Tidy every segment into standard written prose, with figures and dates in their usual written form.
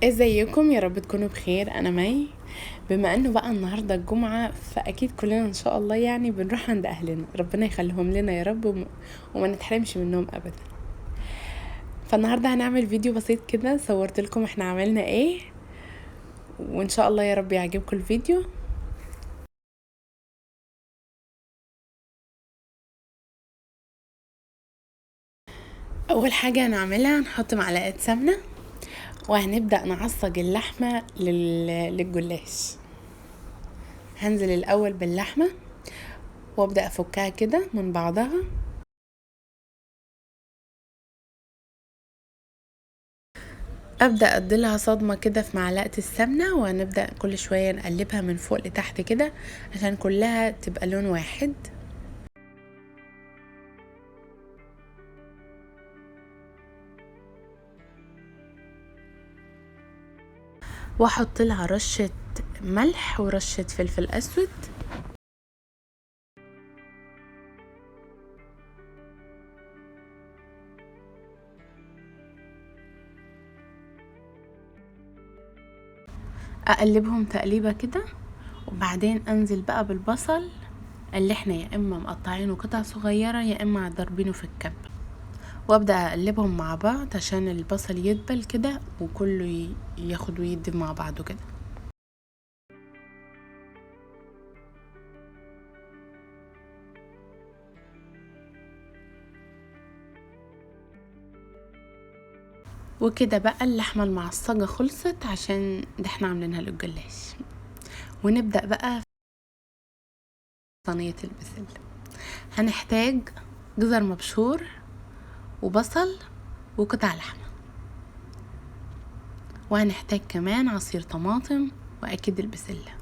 ازيكم؟ يا رب تكونوا بخير. انا مي. بما انه بقى النهارده الجمعة، فاكيد كلنا ان شاء الله يعني بنروح عند اهلنا، ربنا يخليهم لنا يا رب وما نتحرمش منهم ابدا. فالنهارده هنعمل فيديو بسيط كده، صورت لكم احنا عملنا ايه، وان شاء الله يا رب يعجبكم الفيديو. اول حاجة هنعملها هنحط معلقه سمنه، وهنبدأ نعصج اللحمة للجلاش. هنزل الأول باللحمة وابدأ أفكها كده من بعضها. أبدأ أديلها صدمة كده في معلقة السمنة، وهنبدأ كل شوية نقلبها من فوق لتحت كده عشان كلها تبقى لون واحد. واحط لها رشة ملح ورشة فلفل اسود. اقلبهم تقليبة كده، وبعدين انزل بقى بالبصل اللي احنا يا اما مقطعينه قطع صغيرة يا اما ضاربينه في الكب، وابدأ اقلبهم مع بعض عشان البصل يدبل كده وكله ياخد ويدي مع بعضه كده. وكده بقى اللحمة المعصجة خلصت، عشان ده احنا عاملينها للجلاش. ونبدأ بقى صينية البسلة. هنحتاج جزر مبشور وبصل وقطع لحمة، وهنحتاج كمان عصير طماطم واكيد البسلة.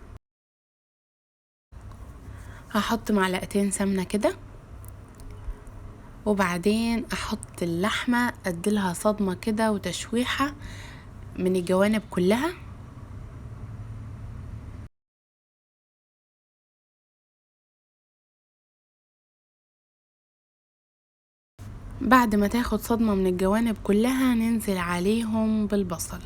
هحط معلقتين سمنة كده، وبعدين احط اللحمة اديلها صدمة كده وتشويحة من الجوانب كلها. بعد ما تاخد صدمة من الجوانب كلها ننزل عليهم بالبصل.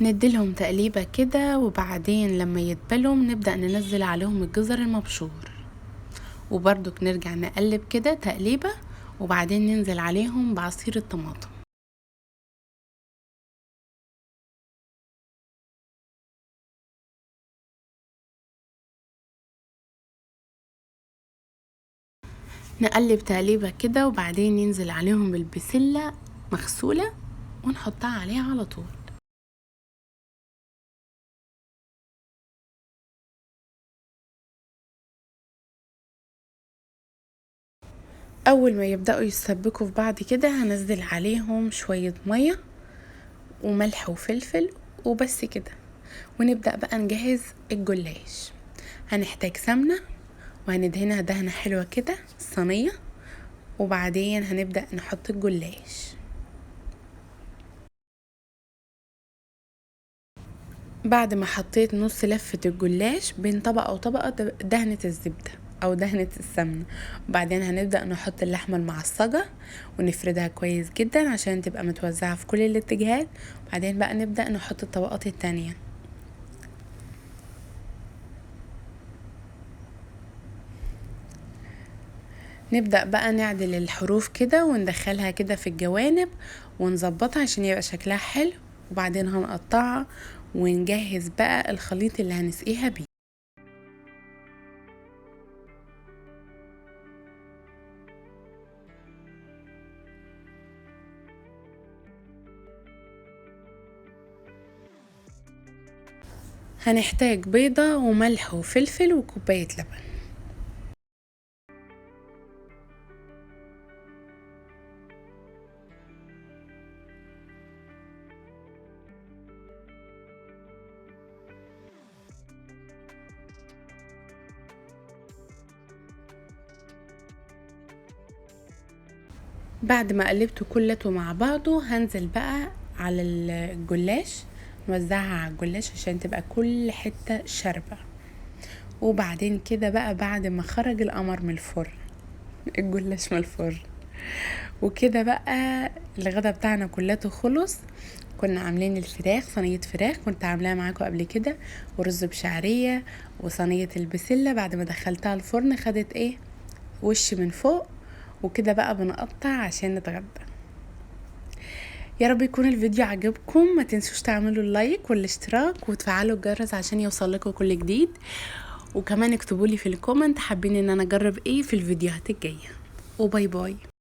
نديلهم تقليبة كده، وبعدين لما يتبلوا نبدأ ننزل عليهم الجزر المبشور، وبرضك نرجع نقلب كده تقليبة، وبعدين ننزل عليهم بعصير الطماطم. نقلب تقليبة كده، وبعدين ننزل عليهم بالبسلة مغسولة ونحطها عليها على طول. اول ما يبدأوا يتسبكوا في بعض كده هنزل عليهم شوية مية وملح وفلفل وبس كده. ونبدأ بقى نجهز الجلاش. هنحتاج سمنة وهندهنها دهنة حلوة كده الصينية، وبعدين هنبدأ نحط الجلاش. بعد ما حطيت نص لفة الجلاش بين طبقة وطبقة دهنة الزبدة او دهنة السمنة، وبعدين هنبدأ نحط اللحمة المعصجة ونفردها كويس جدا عشان تبقى متوزعة في كل الاتجاهات. وبعدين بقى نبدأ نحط الطبقات التانية. نبدأ بقى نعدل الحروف كده وندخلها كده في الجوانب ونظبطها عشان يبقى شكلها حلو، وبعدين هنقطعها ونجهز بقى الخليط اللي هنسقيها بيه. هنحتاج بيضة وملح وفلفل وكوباية لبن. بعد ما قلبته كلته مع بعضه هنزل بقى على الجلاش نوزعها على الجلاش عشان تبقى كل حتة شاربة. وبعدين كده بقى بعد ما خرج القمر من الفرن، الجلاش من الفرن، وكده بقى الغدا بتاعنا كلته خلص. كنا عاملين الفراخ، صينية فراخ كنت عاملاها معاكم قبل كده، ورز بشعرية، وصينية البسلة بعد ما دخلتها الفرن خدت ايه وش من فوق. وكده بقى بنقطع عشان نتغدى. يا رب يكون الفيديو عجبكم، ما تنسوش تعملوا ال like والاشتراك وتفعلوا الجرس عشان يوصل لكم كل جديد. وكمان اكتبوا لي في ال comment حابين ان انا اجرب ايه في الفيديوهات الجاية. و bye bye.